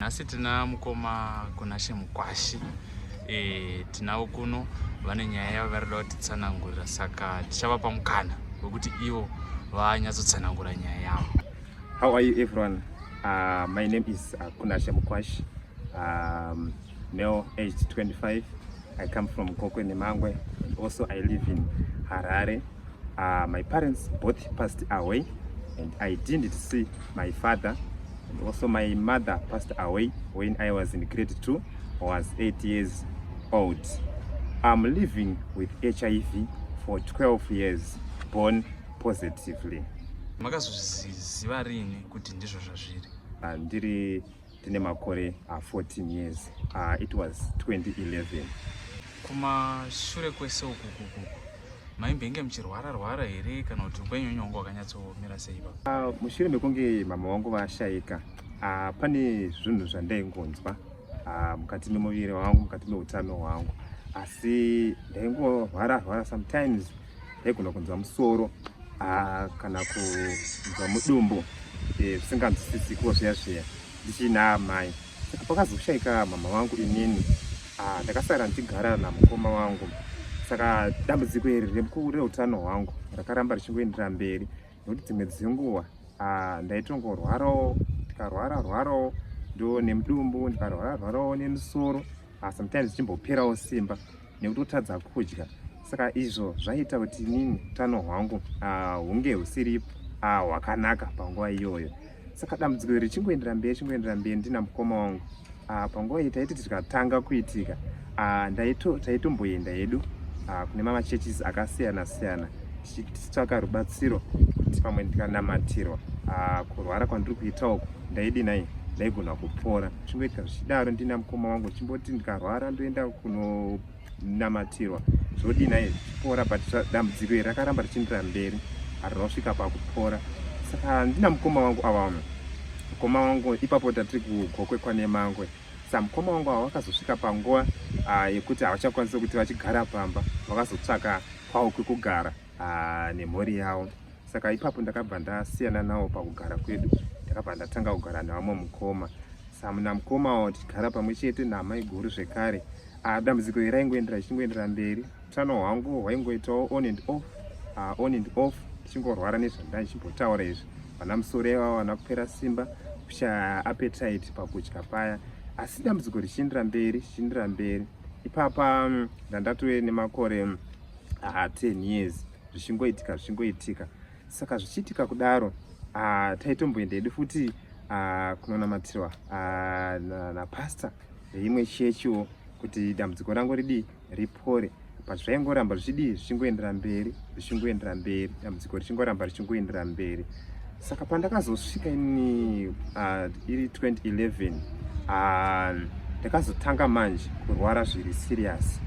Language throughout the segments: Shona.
Nhasi tina mukoma Kunashe Mukwashi. Tinavo kuno vane nyaya yavo vari kuda kutitsanangurira, saka tichavapa mukana wekuti ivo vanyatsotsanangura nyaya yavo. How are you everyone? My name is Kunashe Mukwashi, male, aged 25. I come from Gokwe Nemangwe and also I live in Harare. My parents both passed away and I didn't see my father, and also my mother passed away when I was in grade 2. I was 8 years old. I'm living with HIV for 12 years, born positively. Makazozviziva rini kuti ndizvo zvazviri? Ndine makore 14 years. It was 2011. Kumashure kwese uku kukuku maimbenge muchirwara rwara here, kana kuti upenyu wenyu wanga wakanyatsomira sei pa? Mushure mekunge mama vangu vashaika, pane zvinhu zvandaingonzwa mukati memuviri wangu, mukati meutano hwangu, asi ndaingorwara rwara. Sometimes ndaigona kunzwa musoro kana kunzwa mudumbu zvisinganzwisisiko zviya zviya ndichina amai. Saka pakazoshaika mama vangu, inini ndakasara ndichigara namukoma wangu. Saka dambudziko iri reutano hwangu rakaramba richingoendera mberi, nekuti dzimwe dzenguva ndaitongorwarawo, ndikarwara rwarawo ndo nemudumbu, ndikarwara rwarawo nemusoro, sometimes ndichimboperawo simba nekutotadza kudya. Saka izvo zvaiita kuti inini utano hwangu hunge husiri hwakanaka panguva iyoyo. Saka dambudziko iri richingoendera mberi, richingoendera mberi ndina mukoma wangu, panguva iyi taiti tikatanga kuitika, taitomboenda hedu kune mamachurches akasiyana siyana tichitsvaka rubatsiro, kuti pamwe ndikanamatirwa, kurwara kwandiri kuita uku ndaidi nai ndaigona kupora. Zvichingoitika zvichidaro ndina mukoma wangu, chimboti ndikarwara ndoenda kunonamatirwa, zvodinai, zvichipora, but dambudziko iri rakaramba richiendera mberi, harina kusvika pakupora. Saka ndina mukoma wangu ava, mukoma wangu ipapo tatiri kuGokwe kwaNemangwe. Saka mukoma wangu ava vakazosvika panguva yekuti havachakwanisi kuti vachigara pamba, vakazotsvaka kwavo kwekugara nemhuri yavo. Saka ipapo ndakabva ndasiyana navo pakugara kwedu, ndakabva ndatanga kugara nevamwe mukoma. Samuna mukoma wavo tichigara pamwe chete namai guru zvekare. Dambudziko iri raingoendera richingoendera mberi. Utano hwangu hwaingoitawo on and off, on and off, tichingorwara nezvandai chimbotaura izvi, vana musoro ivavo, vana kupera simba, kushaya appetite pakudya paya, asi dambudziko richiendera mberi, richiendera mberi. Ipapa ndandatove nemakore 10 years zvichingoitika, zvichingoitika. Saka zvichiitika kudaro, taitomboenda hedu futi kunonamatirwa napastor veimwe chechiwo kuti dambudziko rangu ridii, ripore, but zvaingoramba zvichidii, zvichingoendera mberi, zvichingoendera mberi, dambudziko richingoramba richingoendera mberi. Saka pandakazosvika ini iri 2011, ndakazotanga manje kurwara zviri serious.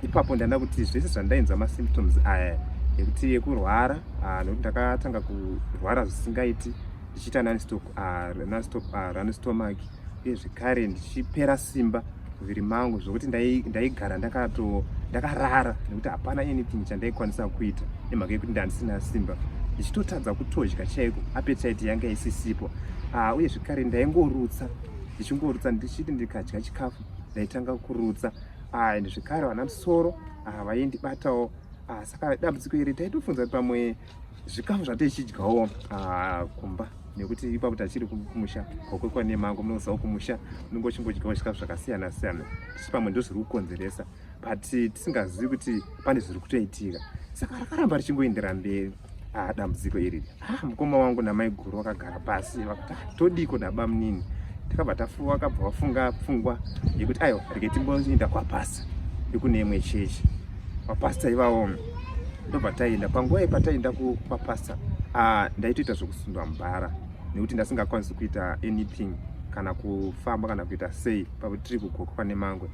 Ipapo ndanda kuti zvese zvandainzwa, masymptoms aya ekuti ekurwara, nekuti ndakatanga kurwara zvisingaiti, ndichiita nonstop runny stomach, uye zvekare ndichipera simba muviri mangu, zvokuti ndaigara ndakarara nekuti hapana anything chandaikwanisa kuita nemhaka yekuti ndandisina simba, ndichitotadza kutodya chaiko, appetite yanga isisipo. Uye zvekare ndaingorutsa, ndichingorutsa, ndichiti ndikadya chikafu ndaitanga kurutsa. And zvekare vana musoro vaindibatawo. Saka dambudziko iri taitofunza kuti pamwe zvikafu zvataichidyawo kumba, nekuti ipapo tachiri kumusha Gokwe kwaNemango, munozivawo kumusha unenge uchingodyawo zvikafu zvakasiyana siyana, tichi pamwe ndo zviri kukonzeresa, but tisingazivi kuti pane zviri kutoitika. Saka rakaramba richingoendera mberi dambudziko iri. Mukoma wangu namai guru vakagara pasi vakati, "Todiko nabamunini?" Takabva vakabva vafunga pfungwa yekuti aiwa, rege timboenda kwapastor ekune imwe chechi. Vapastor ivavo ndobva taenda. Panguva iyi pataienda kwapastor, ndaitoita zvekusundwa mubhara nekuti ndasingakwanisi kuita anything, kana kufamba kana kuita sei. Papo tiri kuGokwe kwaNemangwe,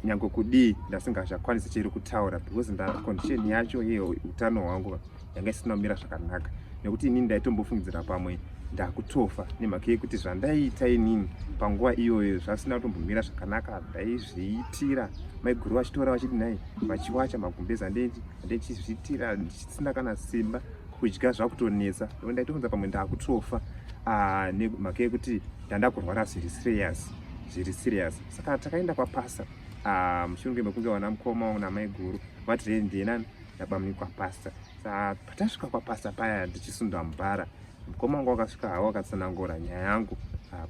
nyange kudii ndasingachakwanisi chero kutaura, because condition yacho yeutano hwangu yanga isina kumira zvakanaka, nekuti inini ndaitombofungidzira pamwe ndakutofa nemhaka yekuti zvandaiita inini panguva iyoyo zvasina kutombomira zvakanaka. Ndaizviitira, maiguru vachitora vachiti nai vachiwacha magumbezi, andichizviitira ndisina kana simba, kudya zvakutonetsa. Ndaitofunza pamwe ndakutofa nemhaka yekuti ndanda kurwara zviri serious. Zviri serious. Saka takaenda kwapastor, mushure mekunge vana mukoma wangu namaiguru vati rei ndiye nabamuni kwapastor. Saka patasvika kwapastor paya, ndichisundwa mubhara, mukoma wangu wakasvika hawo, akatsanangura nyaya yangu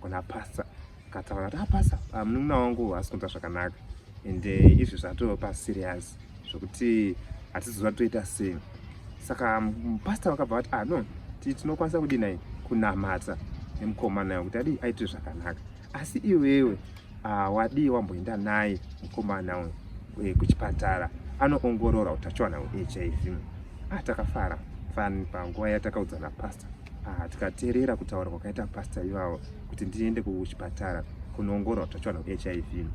kuna pastor, akataura kuti, "Pastor, munun'una wangu haasi kunzwa zvakanaka, ende izvi zvatova serious zvokuti hatiziva toita sei." Saka pastor vakabva vati, "Ah, no, tinokwanisa kudinai kunamata nemukomana kuti adii aite zvakanaka, asi iwewe wadii wamboenda naye mukomana uyu kuchipatara anoongorora utachiwana hweHIV." Takafara fani panguva yatakaudzwa napastor. Tikateerera kutaura kwakaita pastor ivavo kuti ndiende kuchipatara kunoongorora utachiwana hweHIV.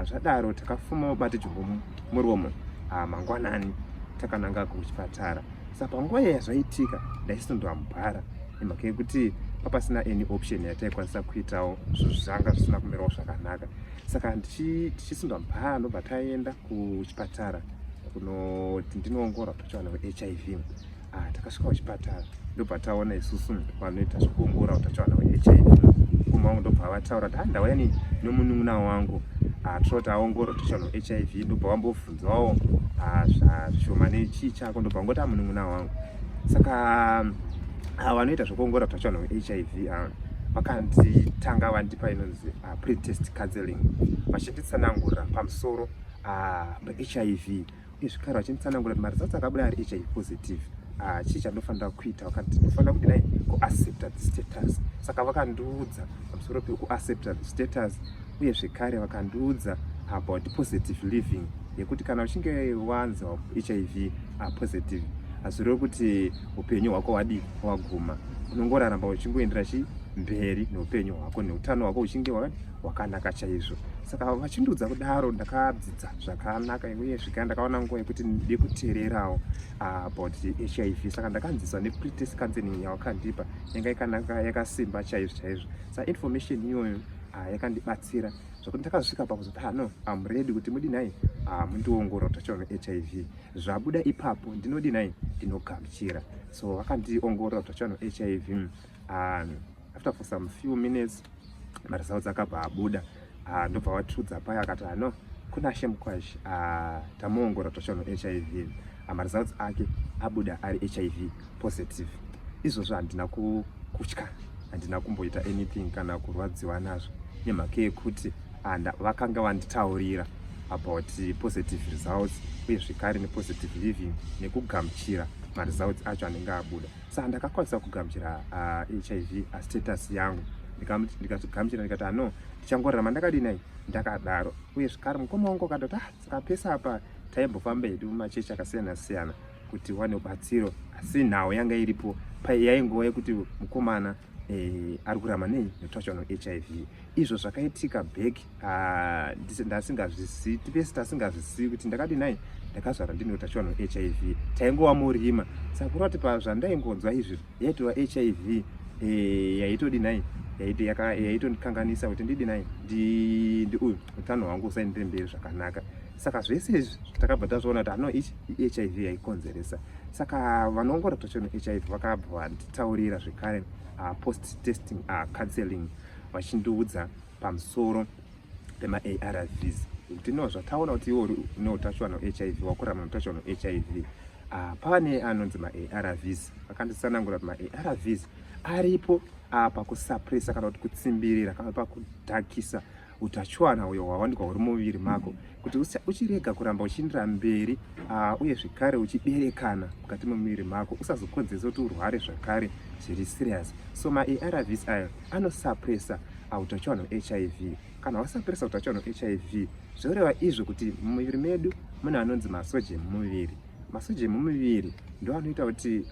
Zvadaro takafuma ubate jongwe muromo, mangwanani takananga kuchipatara. Saka panguva iya zvaitika, ndaisundwa mubhara nemhaka yekuti papasina any option yataikwanisa kuitawo, zvinhu zvanga zvisina kumirawo zvakanaka. Saka tichisundwa mubhara, ndobva taenda kuchipatara kunoti ndinoongorora utachiwana hweHIV. Takasvika kuchipatara, ndobva taona isusu vanoita zvekuongorora utachiwana hweHIV. Mukoma wangu ndobva vataura kuti, "Ndauya nemunun'una wangu, tinoda kuti aongorore utachiwana hweHIV." Ndobva vambobvunzawo zvishoma, "Nechii chako?" Ndobva vangoti, "Munun'una wangu." Saka vanoita zvekuongorora utachiwana hweHIV vakanditanga vandipa inonzi pretest counseling, vachinditsanangurira pamusoro peHIV, uye zvekare vachinditsanangurira kuti maresults akabuda ari HIV positive, chii chandofanira kuita. Vakati ndinofanira kudinai kuaccepta the status. Saka vakandiudza pamusoro pekuaccepta the status, uye zvekare vakandiudza about positive living, yekuti kana uchinge wanzwa HIV positive, hazvirevi kuti upenyu hwako wadii waguma. Unongoraramba uchingoendera chi mberi neupenyu hwako, neutano hwako uchinge hwakanaka chaizvo. Saka vachindiudza kudaro, ndakadzidza zvakanaka, uye zvekare ndakaona nguva yekuti ndide kuteererawo about HIV. Saka ndakanzwiswa nepretest counseling yavakandipa, yanga yakanaka, yakasimba chaizvo chaizvo. Saka information iyoyo yakandibatsira zvokuti ndakazosvika pakuzoti, "Ah, no, am ready kuti mudinai mundiongorora utachiona HIV. Zvabuda ipapo ndinodinai ndinogamuchira." So vakandiongorora utachiona HIV. After for some few minutes, maresults akabva abuda. Ndobva vatiudza paya, akati, "Ano kuna Shemkwash, tamuongorora utachiona HIV, maresults ake abuda ari HIV positive." Izvozvo handina kutya, handina kumboita anything kana kurwadziwa nazvo, nemhaka yekuti vakanga vanditaurira about positive results, uye zvekare nepositive living, nekugamuchira maresults acho anenge abuda. Saka ndakakwanisa kugamuchira HIV status yangu, ndikatogamuchira, ndikati, "Ano ndichangorarama ndakadinai ndakadaro." Uye zvekare mukoma wangu akatoti, "Ah, saka pese apa taimbofamba hedu mumachechi akasiyana siyana kuti wane rubatsiro, asi nhau yanga iripo yaingova yekuti mukomana ari kurarama nei neutachiona HIV." Izvo zvakaitika back, ndasingazvisivi, pese tasingazvisivi kuti ndakadinai ndakazvarwa ndine utachiona HIV, taingova murima. Saka kureva kuti pazvandaingonzwa izvi, yaitova HIV yaitodinai yaitondikanganisa kuti ndidinai uyu utano hwangu usaendere mberi zvakanaka. Saka zvese izvi takabva tazviona kuti ano ichi iHIV yaikonzeresa. Saka vanoongorora utachiona HIV vakabva vanditaurira zvekare post testing counseling, vachindiudza pamusoro pemaARVs, kuti no, zvataona kuti iwe une utachiona HIV, wakurarama neutachiona HIV, pane anonzi maARVs. Vakanditsanangura kuti maARVs aripo pakusuppressa kana kuti kutsimbirira kana pakudhakisa utachiwana uyo hwawanikwa huri muviri mako, kuti uchirega kuramba uchiendera mberi, uye zvekare uchiberekana mukati memuviri mako, usazokonzeresa kuti urware zvakare zviri serious. So maARVs ayo anosuppressa utachiwana hweHIV. Kana wasuppressa utachiwana hweHIV, zvoreva izvo kuti mumuviri medu mune anonzi masoja emumuviri. Masoja emumuviri ndo anoita kuti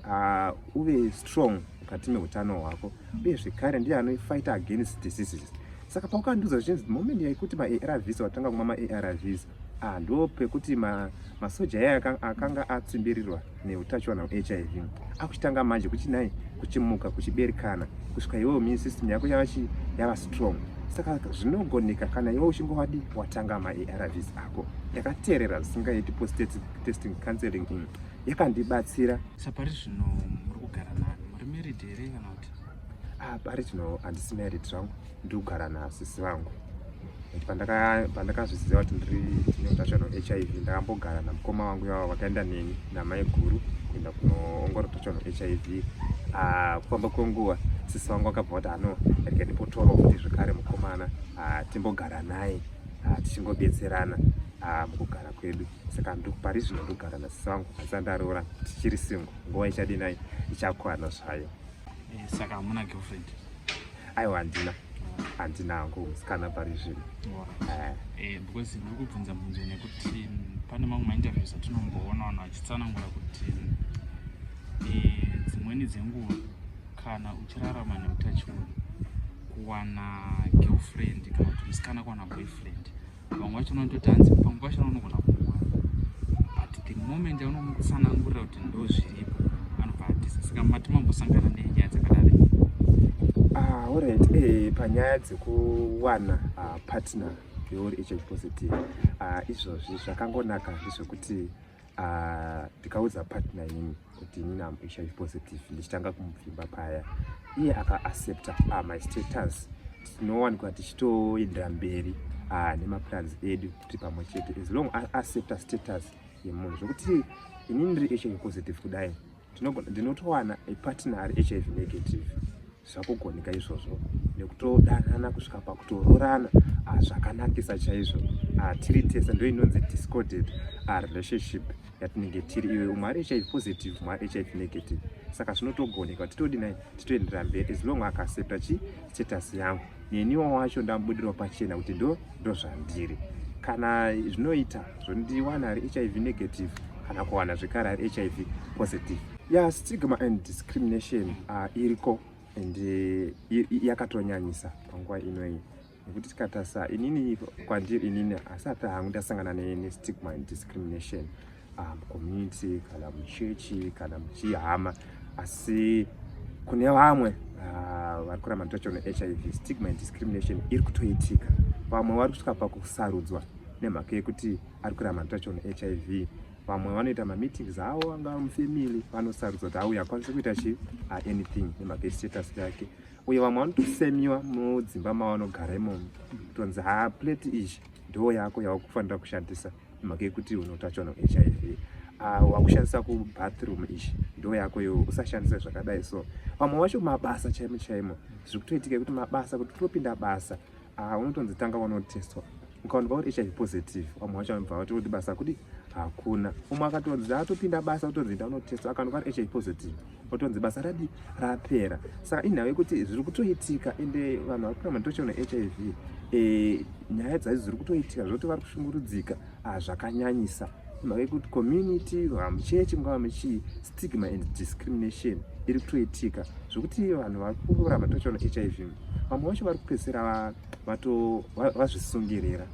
uve strong mukati meutano hwako, uye zvekare ndiye anofight against diseases. Saka paukandiudza zvichinzi moment yekuti maARVs, watanga kumwa maARVs, ndo pekuti masoja aya akanga atsimbirirwa neutachiwana hweHIV akuchitanga manje kuchinai kuchimuka, kuchiberekana, kusvika iwewo immune system yako yava strong. Saka zvinogoneka kana iwe uchinge wadi watanga maARVs ako. Ndakateerera zvisingaiti post testing counseling iyi, yakandibatsira. Sapari zvino muri kugara nani? Muri married here kana kuti? Ah, pari zvino handisi married zvangu, ndiri kugara nasisi vangu. Nekuti pandakazviziva kuti ndiri ndine utachiona hweHIV, ndakambogara namukoma wangu ivavo vakaenda neni namai guru kuenda kunoongorora utachiona hweHIV. Ah, kufamba kwenguva sisi vangu vakabva vati ano rega ndimbotorwa futi zvekare mukomana, ah, timbogara naye, ah, tichingobetserana mukugara kwedu. Saka pari zvino ndogara nasisi vangu asi andaroora tichiri single, nguva ichadinai ichakwana zvayo. Eh, saka hamuna girlfriend? Aiwa, handina, handina hangu musikana pari zvino. Eh. Eh, because ndiri kubvunza mubvunzo nekuti pane mamwe mainterviews atinomboona vanhu vachitsanangura kuti dzimweni dzenguva kana uchirarama neutachiona, kuwana girlfriend kana kuti musikana kuwana boyfriend, vamwe vacho vanototi hanzi pamwe pacho unogona kumuwana, but the moment yaunomutsanangurira kuti ndo zviripo, anobva atiza. Saka mati mambosangana nenyaya dzakadari? Ah, alright. Panyaya dzekuwana partner yeuri HIV positive, izvozvi zvakangonaka ndezvekuti ndikaudza partner inini kuti inini am HIV positive, ndichitanga kumupfimba paya, iye akaaccepta my status, tinowanikwa tichitoendera mberi nemaplans edu tiri pamwe chete, as long aaccepta status yemunhu. Zvokuti inini ndiri HIV positive kudai, ndinotowana a partner ari HIV negative, zvakugoneka izvozvo, nekutodanana kusvika pakutororana. Zvakanakisa chaizvo. Tiri tese, ndo inonzi discorded relationship yatinenge tiri iwe, umwe ari HIV positive, umwe ari HIV negative. Saka zvinotogoneka, titodinai, titoenderera mberi, as long akaaccepta chi status yangu, neniwo wacho ndamubudirawo pachena kuti ndo zvandiri. Kana zvinoita zvondiwana ari HIV negative kana kuwana zvekare ari HIV positive. Ya, stigma and discrimination iriko and yakatonyanyisa panguva inoyi, nekuti tikatarisa inini, kwandiri inini asati hangu ndasangana nestigma and discrimination mucommunity kana muchechi kana muchihama, asi kune vamwe vari kuramba neutachiona HIV, stigma and discrimination iri kutoitika. Vamwe vari kusvika pakusarudzwa nemhaka yekuti ari kuramba neutachiona HIV. Vamwe vanoita mameetings avo, angava mufamily, vanosarudzwa kuti auya akwanise kuita chi anything nemhaka yestatus yake. Uye vamwe vanotosemiwa mudzimba mavanogara imomo, kutonzi ha, plate izhi ndo yako yawakufanira kushandisa nemhaka yekuti unotachiona HIV, wakushandisa kubathroom izhi ndo yako iwo, usashandisa zvakadai. So vamwe vacho mabasa chaimo chaimo zviri kutoitika yekuti mabasa, kuti utopinda basa, unotonzi tanga wanotestwa, ukaonekwa uri HIV positive, vamwe vacho vanobva vatoti basa kudi hakuna. Umwe akatonzi atopinda basa, utonzi enda unotestwa, akaonekwa ari HIV positive, otonzi basa radi rapera. Saka inhau yekuti zviri kutoitika, ende vanhu vari kuramba netochiona HIV, nyaya dzacho dziri kutoitika zvokuti vari kushungurudzika zvakanyanyisa nemhaka yekuti community, muchechi, mungava muchii, stigma and discrimination iri kutoitika zvokuti vanhu vari kuramba tochiona HIV, vamwe vacho vari kupedzisira vazvisungirira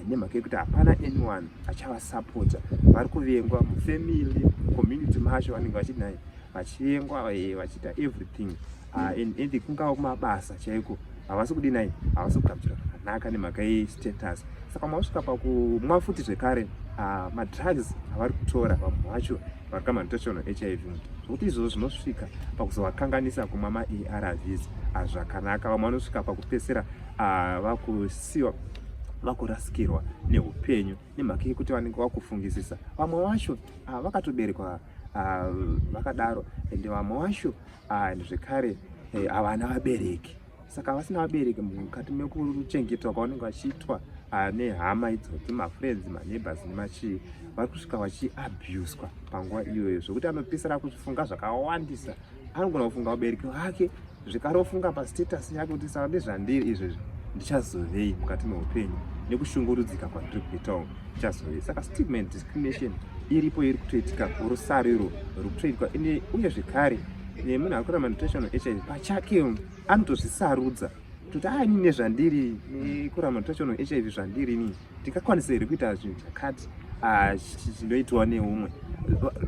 nemhaka yekuti hapana anyone achavasapota. Vari kuvengwa mufamily, community macho vanenge vachidai vachivengwa, vachiita everything, and kungava kumabasa chaiko havasi kudinai, havasi kugamuchira zvakanaka nemhaka yestatus. Saka masvika pakumwa futi zvekare madrugs avari kutora vamwe vacho vari kuramba netachiona HIV, zvokuti izvozvo zvinosvika pakuzovakanganisa kumwa maARVs zvakanaka. Vamwe vanosvika pakupedzisira vakusiwa, vakurasikirwa neupenyu nemhaka yekuti vanenge vakufungisisa. Vamwe vacho vakatoberekwa vakadaro, ende vamwe vacho zvekare havana vabereki. Saka vasina vabereki, mukati mekuchengetwa kwavanenge vachiitwa nehama idzodzi, mafriends, maneighbors nemachii, vari kusvika vachiabuswa panguva iyoyo, zvokuti anopedzisira kuzvifunga zvakawandisa. Anogona kufunga vabereki vake, zvekare ofunga pastatus yake kuti saka nezvandiri izvezvi ndichazovei mukati meupenyu, nekushungurudzika kwandiri kuitawo ndichazovei. Saka stigma and discrimination iripo, iri kutoitika, rusariro ruri kutoitwa. Uye zvekare nemunhu ari kuramba netachiona HIV pachake anotozvisarudza kuti a, inini nezvandiri nekuramba netachiona HIV zvandiri, inini ndingakwanisa here kuita zvinhu zvakati zvinoitwa neumwe?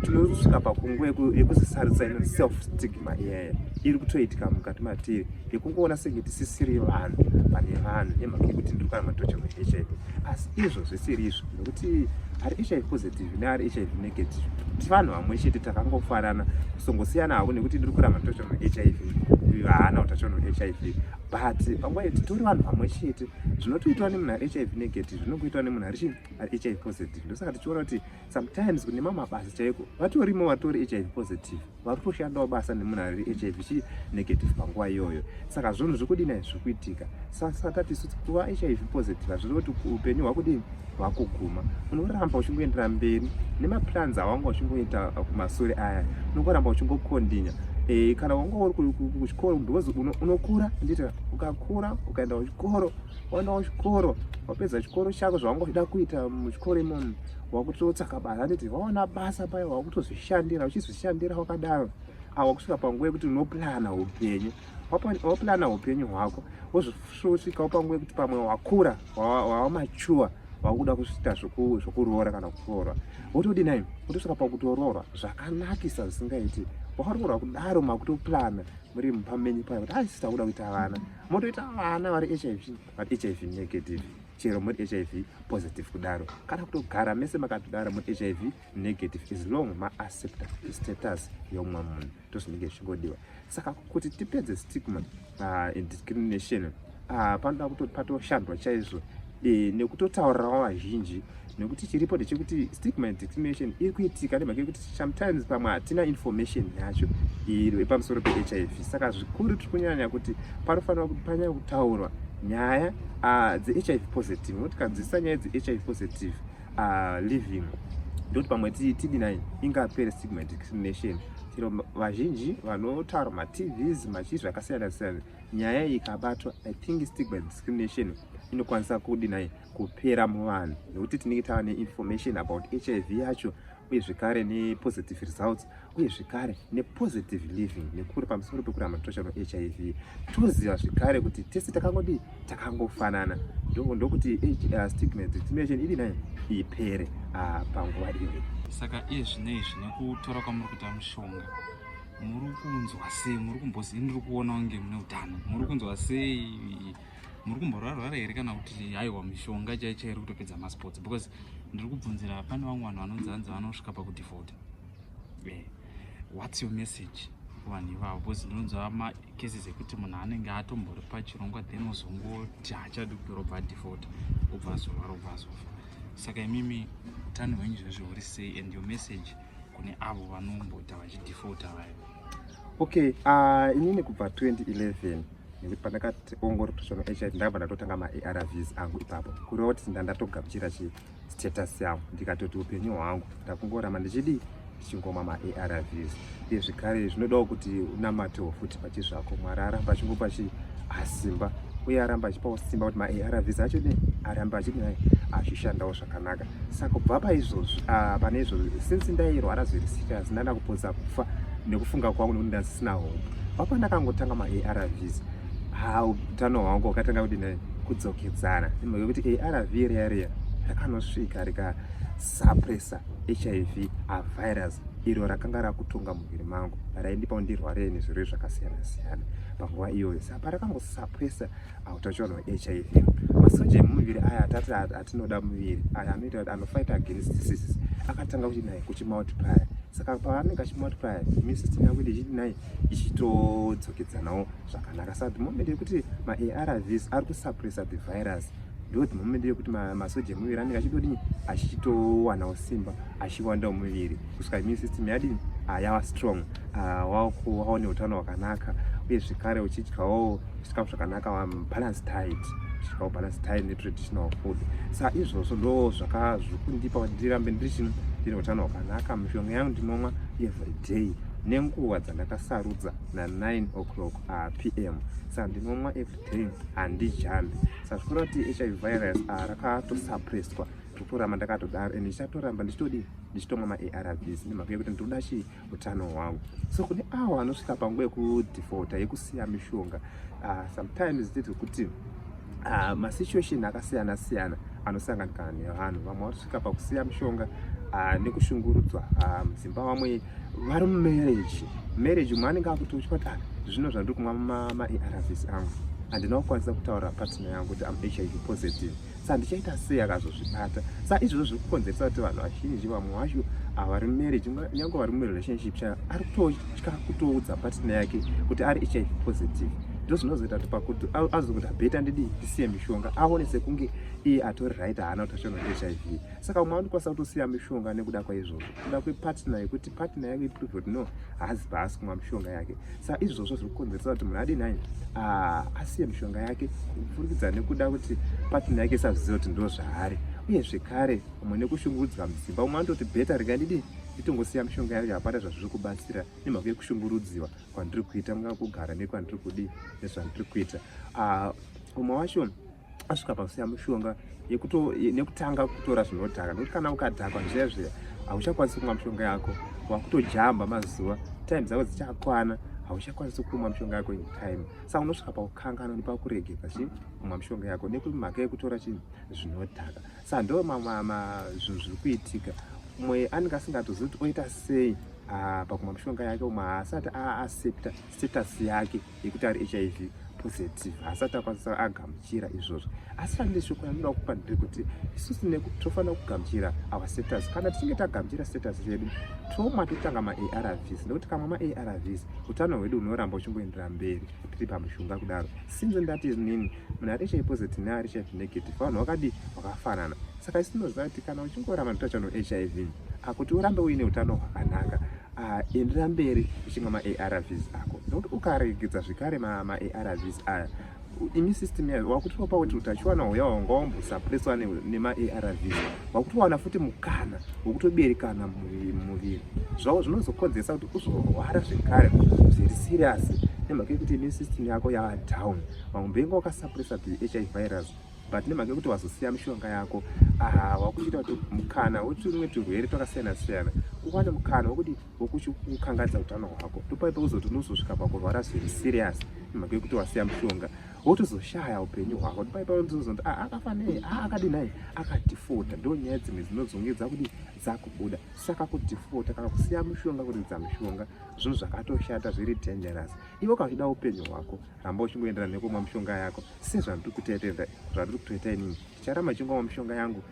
Tinosvika pakunguva yekuzvisarudza, ino self stigma iyaya iri kutoitika mukati matiri, yekungoona senge tisisiri vanhu pane vanhu nemhaka yekuti ndiri kuramba netachiona HIV, asi izvo zvisiri izvo, nekuti ari HIV positive neari HIV negative ti vanhu vamwe chete, takangofanana, kusongosiyana havo nekuti ndiri kuramba netachiona HIV. Haana utachiona hweHIV, but panguva iyi titori vanhu vamwe chete. Zvinotoitwa nemunhu ari HIV negative zvinongoitwa nemunhu ari ari HIV positive. Ndosaka tichiona kuti sometimes kune mamwe mabasa chaiko vatorimo vatori HIV positive vari kutoshandawo basa nemunhu ari HIV chi negative panguva iyoyo. Saka zvinhu zvekudini zviri kuitika. Saka tati isu kuva HIV positive hazvirevi kuti upenyu hwakudini hwakuguma. Unoramba uchingoendera mberi nemaplans awanga uchingoita kumasure aya, unongoramba uchingokondinya. Kana wanga uri kuchikoro, because unokura nditi ukakura ukaenda kuchikoro, waenda kuchikoro, wapedza chikoro chako, zvawanga uchida kuita muchikoro imomo, wakutotsvaka basa, handiti? Wawana basa paya, wakutozvishandira, uchizvishandira wakadaro, wakusvika panguva yekuti unoplana upenyu, waplana upenyu hwako, wozosvikawo panguva yekuti pamwe wakura, wava mature, wakuda kusvita zvokuroora kana kuroorwa, wotodi nai wotosvika pakutoroorwa zvakanakisa zvisingaiti. Wakaroorwa kudaro, makutoplana muri mupamenyi paya kuti aisi takuda kuita vana, motoita vana vari HIV, vari HIV negative, chero muri HIV positive kudaro, kana kutogara mese makatodaro muri HIV negative, as long maaccepta status yeumwe munhu, ndozvinenge zvichingodiwa. Saka kuti tipedze stigma and discrimination, panoda kuti patoshandwa chaizvo nekutotaurirawo vazhinji, nekuti chiripo ndechekuti stigma and discrimination iri kuitika nemhaka yekuti sometimes pamwe hatina information yacho iri pamusoro peHIV. Saka zvikuru tiri kunyanya kuti panofanira kuti panyanya kutaurwa nyaya dzeHIV positive, nekuti kanzwisisa nyaya dzeHIV positive living, ndokuti pamwe tidinai ingapere stigma and discrimination. Chero vazhinji vanotaura maTVs machii zvakasiyana siyana, nyaya iyi ikabatwa, I think stigma and discrimination inokwanisa kudinai kupera muvanhu, nekuti tinenge tava neinformation about HIV yacho, uye zvekare nepositive results, uye zvekare nepositive living, nekuri pamusoro pekuramba tochano HIV. Toziva zvekare kuti tese takangodi takangofanana. Ndokuti stigma discrimination idi nayo ipere panguva iyoyo. Saka iye zvino izvi, nekutora kwamuri kuita mushonga, muri kunzwa sei? Muri kumbozi ndiri kuona kunge mune utano. Muri kunzwa sei? Muri kumborwarwara here, kana kuti haiwa, mishonga chai chai iri kutopedza masports? Because ndiri kubvunzira pane vamwe vanhu vanonzi hanzi vanosvika pakudefault. What's your message kuvanhu ivavo? Because ndinonzwa macases ekuti munhu anenge atombori pachirongwa, then ozongoti haachadi kupera, obva adefault, obva azorwara, obva azofa. Saka imimi utano hwenyu zvezvo huri sei, and your message kune avo vanomboita vachidefaulta vayo? Okay, inini kubva 2011, nekuti pandakationgorora HIV, ndakabva ndatotanga maARVs angu ipapo, kureva kuti ndandatogamuchira chi status yangu, ndikatoti upenyu hwangu ndakungoramba ndichidii, ndichingomwa maARVs. Uye zvekare zvinodawo kuti unamatewo futi pachizvako, Mwari aramba achingopa chi asimba, uye aramba achipawo simba kuti maARVs acho ne aramba achidai achishandawo zvakanaka. Saka kubva paizvozvo, pane izvozvo, since ndairwara zviri serious, ndanda kupotsa kufa nekufunga kwangu, nekuti ndasisina hope, papa ndakangotanga maARVs, ha, utano hwangu hwakatanga kudini kudzokedzana, nemhaka yekuti ARV riya riya rakanosvika rikasuppressa HIV virus iro rakanga rakutonga muviri mangu, raindipa ndirware nezvirwere zvakasiyana siyana panguva iyoyo. Saka parakangosuppressa utachiona hweHIV, masoja emumuviri aya atati atinoda muviri aya anoita kuti anofight against diseases akatanga kuti nai kuchimultiplya. Saka paanenge achimultiplya, immune system yangu ide ichiti nai ichitodzokedzanawo zvakanaka. Saka the moment yekuti maARVs ari kusuppressa the virus, ndo the moment yekuti masoja emuviri anenge achitodini, achitowanawo simba, achiwandawo muviri, kusvika immune system yadini, yava strong, waone utano hwakanaka. Uye zvekare uchidyawo zvikafu zvakanaka, balance diet, uchidyawo balance diet netraditional food. Saka izvozvo ndo zvakazvikundipa kuti ndirambe ndiri chino ndine utano hwakanaka. Mishonga yangu ndinomwa every day nenguva dzandakasarudza na9 o'clock PM. Saka ndinomwa every day, handijambi. Saka zvikureva kuti HIV virus rakatosuppresswa, ndikutoramba ndakatodaro, and ndichatoramba ndichitodii, ndichitomwa maARVs, nemhaka yekuti ndinoda chii, utano hwangu. So kune avo vanosvika panguva yekudefaulta, yekusiya mishonga, sometimes titi kuti masituation akasiyana siyana anosanganikana nevanhu. Vamwe vanosvika pakusiya mishonga nekushungurudzwa mudzimba, vamwe vari mumarriage marriage, umwe anenge akutotya kuti, "Ah, zvino zvandiri kumwa maARVs angu, handina kukwanisa kutaura partner yangu kuti am HIV positive, saka ndichaita sei akazozvibata?" Saka izvozvo zviri kukonzeresa kuti vanhu vazhinji, vamwe vacho Vari mumarriage, nyange vari murelationship chaiyo, ari kutotya kutoudza partner yake kuti ari HIV positive. Ndo zvinozoita kuti pakuti azokuti better ndidi ndisiye mishonga, aone sekunge iye atori right, haana utachiona HIV. Saka umwe anokwanisa kutosiya mishonga nekuda kwaizvozvo, kuda kwepartner, yekuti partner yake iprove kuti no, haazi paasi kumwa mishonga yake. Saka izvozvo zviri kukonzeresa kuti munhu adini ai asiye mishonga yake kupfurikidza nekuda kuti partner yake isazive kuti ndo zvaari. Uye zvekare umwe nekushungurudzwa mudzimba, umwe anototi better rega ndidi nditongosiya mishonga yacho, hapana zvazviri kubatsira nemhaka yekushungurudziwa kwandiri kuita, mungaa kugara nekwandiri kudii nezvandiri kuita. Umwe wacho asvika pakusiya mushonga nekutanga kutora zvinodhaka, nekuti kana ukadhakwa zviya zviya hauchakwanisi kumwa mishonga yako, wakutojamba mazuva, time dzako dzichakwana, hauchakwanisi kumwa mishonga yako in time. Saka unosvika pakukanganwa nepakuregedza chi kumwa mishonga yako nemhaka yekutora chinhu zvinodhaka. Saka ndo zvinhu zviri kuitika. Umwe anenge asingatozivi kuti oita sei pakumwa mishonga yake. Umwe haasati aaccepta status yake yekuti ari HIV positive, haasati akwanisa agamuchira izvozvo. Asi chandine shoko yandinoda kupa ndere kuti isusu tofanira kugamuchira our status. Kana tichinge tagamuchira status yedu, tomwa, totanga maARVs, nekuti kamwa maARVs utano hwedu hunoramba uchingoendera mberi tiri pamushonga kudaro. Since ndati nini munhu ari HIV positive neari HIV negative vanhu vakadi vakafanana, saka isu tinoziva kuti kana uchingoramba neutachiona HIV, akuti urambe uine utano hwakanaka, endera mberi uchimwa maARVs ako, nekuti ukaregedza zvekare maARVs aya, immune system yayo wakutopa kuti utachiwana huya wanga wambosuppresswa nemaARVs wakutowana futi mukana wekutoberekana mumuviri zvavo, zvinozokonzeresa kuti uzorwara zvekare zviri serious nemhaka yekuti immune system yako yava down. Vamwe wakasuppressa the HIV virus, but nemhaka yekuti wazosiya mishonga yako, wakuchiita kuti mukana wetumwe turwere twakasiyana siyana uwane mukana wekuti wekukanganisa utano hwako. Ndopaipa kuzoti unozosvika pakurwara zviri serious nemhaka yekuti wasiya mushonga, wotozoshaya upenyu hwako. Ndopaipa unozonzi, "Ah, akafa nei? Ah, akadi nai akadefaulta." Ndo nyaya dzimwe dzinozonge dzakudi dzakubuda. Saka kudefaulta kana kusiya mushonga, kuridza mishonga, zvinhu zvakatoshata, zviri dangerous. Iwe kana uchida upenyu hwako, ramba uchingoenderana nekumwa mishonga yako sezvandiri kutoita, zvandiri kutoita inini. Ndicharamba chingomwa mishonga yangu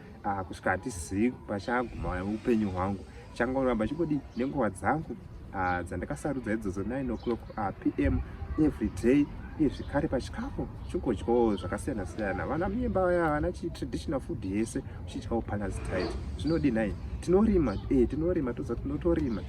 kusvika hatizivi pachaguma upenyu hwangu. Changoramba chingodi nenguva dzangu dzandakasarudza idzodzo, 9 o'clock PM every day. Uye zvekare pachikafu chingodyawo zvakasiyana siyana, vana muyemba vaya, vana chitraditional food yese, uchidyawo balance diet. Zvinodi nai tinorima, tinorima, toza tinotorima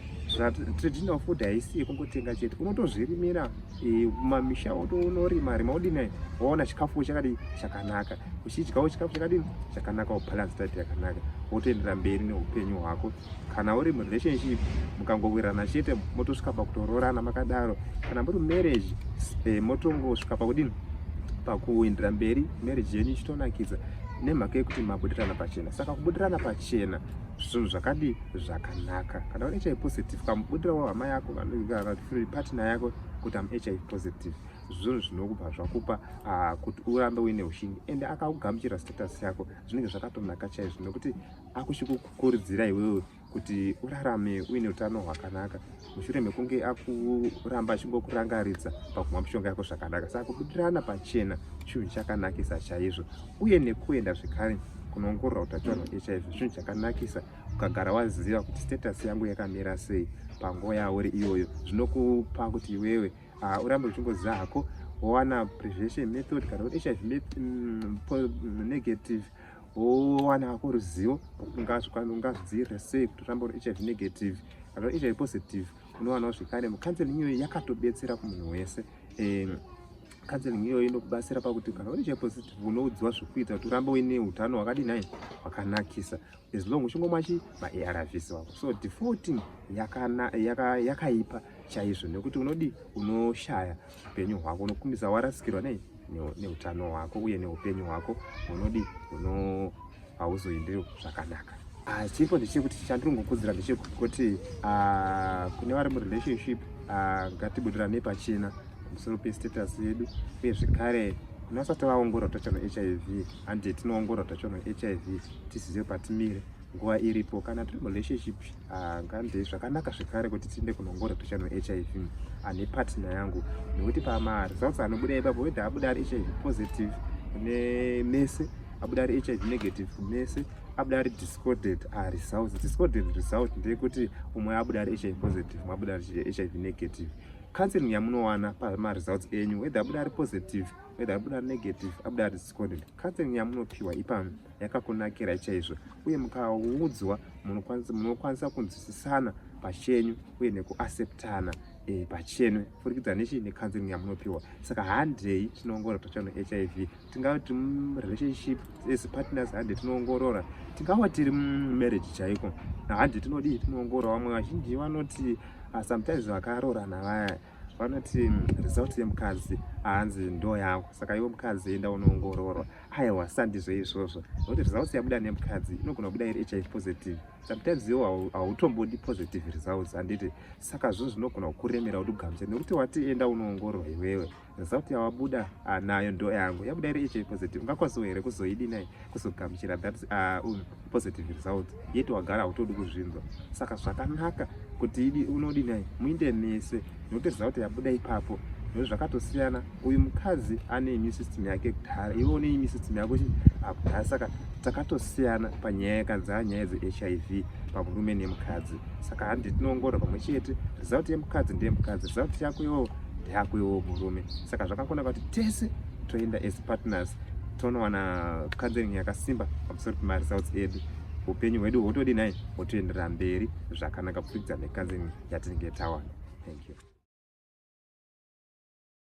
traditional food, haisi yekungotenga chete, unotozvirimira mumamisha, unorima rima, udini, waona chikafu chakadii chakanaka, uchidyawo chikafu chakadini chakanaka, balance diet yakanaka, wotoendera mberi neupenyu hwako. Kana uri murelationship, mukangowirirana chete, motosvika pakutoroorana makadaro. Kana muri marriage, motongosvika pakudini, pakuendera mberi marriage yenyu ichitonakidza nemhaka yekuti mabudirana pachena. Saka kubudirana pachena zvinhu zvakadi zvakanaka. Kana uri HIV positive, kamubudirawo hama yako kana partner yako kuti am HIV positive, zvinhu zvinokubva zvakupa kuti urambe uine ushingi, ende akakugamuchira status yako, zvinenge zvakatonaka chaizvo, nekuti akuchikukurudzira iwewe kuti urarame uine utano hwakanaka mushure mekunge akuramba achingokurangaridza pakumwa mishonga yako zvakanaka. Saka kubudirana pachena chinhu chakanakisa chaizvo, uye nekuenda zvekare kunoongorora utachiona hweHIV chinhu chakanakisa. Ukagara waziva kuti status yangu yakamira sei panguva yauri iyoyo, zvinokupa kuti iwewe urambe uchingoziva hako, wowana prevention method. Kana uri HIV negative, wowana hako ruzivo ungazvidzivirira sei kuti urambe uri HIV negative. Kana uri HIV positive, unowanawo zvekare mucounseling. Iyoyo yakatobetsera kumunhu wese. Counseling iyoyo inokubatsira pakuti kana uri HIV positive, unoudziwa zvekuita kuti urambe uine utano hwakadini hai hwakanakisa, as long uchingomwa chi maARVs wako. So defaulting yakaipa yaka chaizvo, nekuti unodi unoshaya upenyu hwako, unokumisa warasikirwa nei neutano hwako uye neupenyu hwako, unodi uno hauzoendi zvakanaka. Chiripo ndechekuti chandiri kungokudzira ndechekuti kune vari murelationship, ngatibudirane pachena pamusoro pestatus yedu. Uye zvekare kune vasati vaongorora utachiona HIV, handi tinoongorora utachiona HIV tizive patimire nguva iripo. Kana tiri murelationship, ngande zvakanaka zvekare kuti tiende kunoongorora utachiona HIV ane partner yangu, nekuti pamaresults anobuda ipapo, whether abuda ari HIV positive kune mese, abuda ari HIV negative mese. Abuda ari discorded results. Discorded result ndeyekuti umwe abuda ari HIV positive, umwe abuda ari HIV negative. Counseling yamunowana pamaresults enyu, whether abuda ari positive, whether abuda ari negative, abuda ari discorded, counseling yamunopiwa ipano yakakunakirai chaizvo, uye mukaudzwa munokwanisa kunzwisisana pachenyu uye nekuacceptana pachenyu pfurikidza nechi necounseling yamunopiwa. Saka handei tinoongorora utachiona HIV. Tingava tiri murelationship as partners, hande tinoongorora. Tingava tiri mumarriage chaiko, hande tinodii? Tinoongorora. Vamwe vazhinji vanoti sometimes vakaroorana vaya vanoti result yemukadzi hanzi ndo yako, saka iwe mukadzi enda unoongororwa. Aiwa, sandizvo izvozvo, nokuti results yabuda nemukadzi inogona kubuda iri HIV positive. Sometimes iwo hautombodi positive results, handiti? Saka zvinhu zvinogona kukuremera kuti ugamuchire, nekuti wati enda unoongororwa iwewe, result yawabuda nayo ndo yangu, yabuda iri HIV positive, ungakwanisawo here kuzoidinai, kuzogamuchira that positive result, yeti wagara hautodi kuzvinzwa? Saka zvakanaka kuti idi unodinai, muinde mese, nekuti result yabuda ipapo, nekuti zvakatosiyana. Uyu mukadzi ane immune system yake kudhara, iwe une immune system yako kudhara, saka takatosiyana panyaya yakanzaa nyaya dzeHIV pamurume nemukadzi. Saka handi tinoongorora pamwe chete. Result yemukadzi ndeyemukadzi, result yako iwewo ndeyako iwewo murume. Saka zvakanaka kuti tese toenda as partners, tonowana counseling yakasimba pamusoro pemaresults edu. Upenyu hwedu hwotodinai, hwotoenderera mberi zvakanaka kupfurikidza necounseling yatinenge tawana. Thank you.